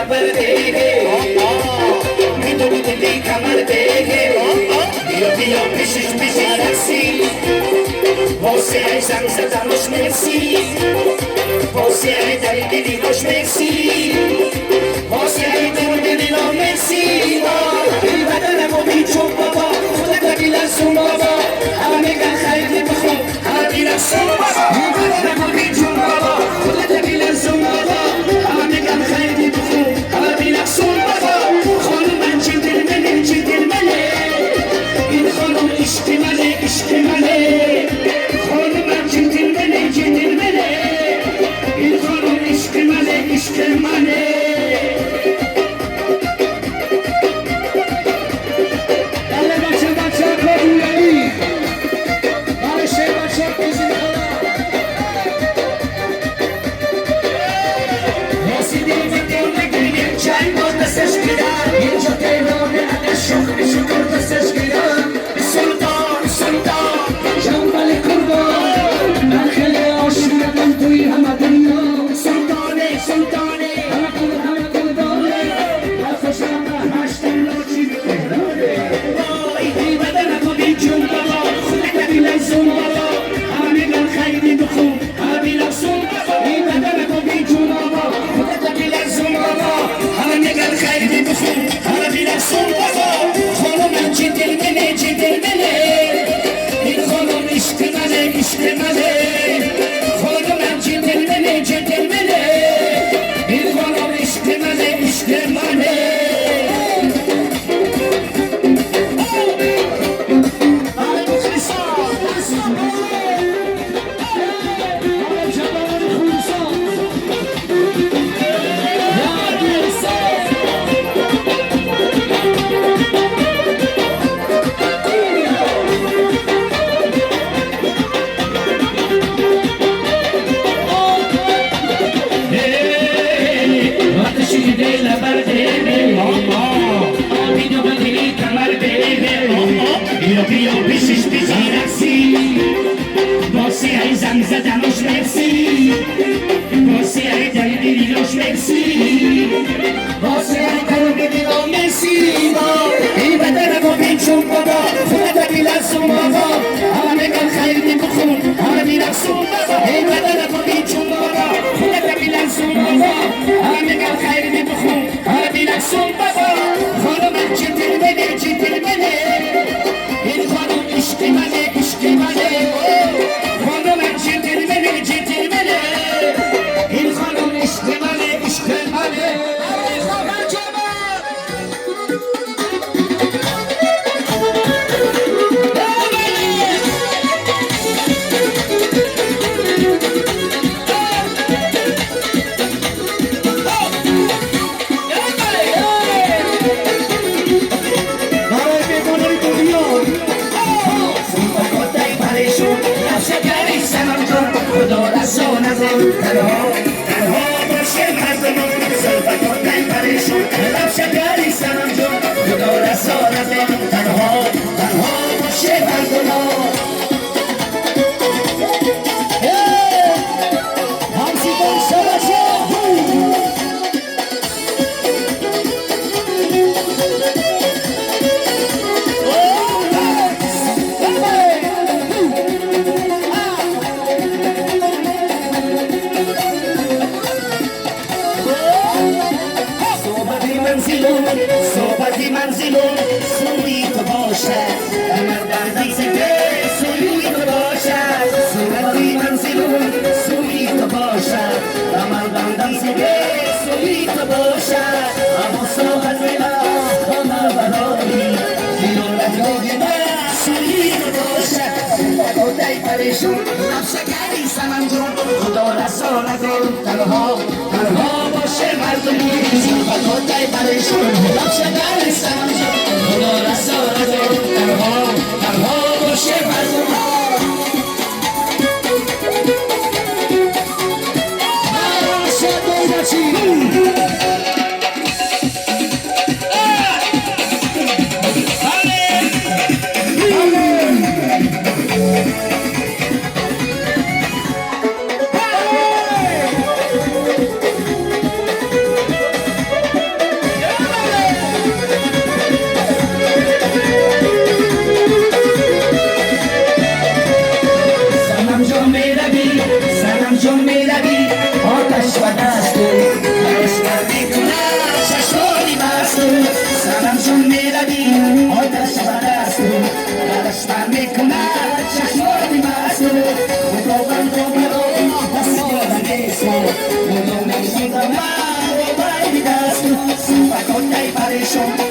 لبرده میدونی دلی کمرده بیا بیا پیشش پیشی رقصی واسه ای زنگ زدنش مرسی واسه ای دل دلی باش مرسی واسه ای دل دلی نا مرسی این بدنم و بیچون بابا خودت بیلرزون بابا همه میگن خیلی بخون همه بیلرزون بابا این بدنم و بیچون بابا خودت بیلرزون بابا همه میگن خیلی بخون همه بیلرزون بابا خانم من چی دل منه چی دل منه این خانم عشق منه عشق منه خانم من چی دل منه چی دل منه این خانم عشق منه عشق منه. Парешон.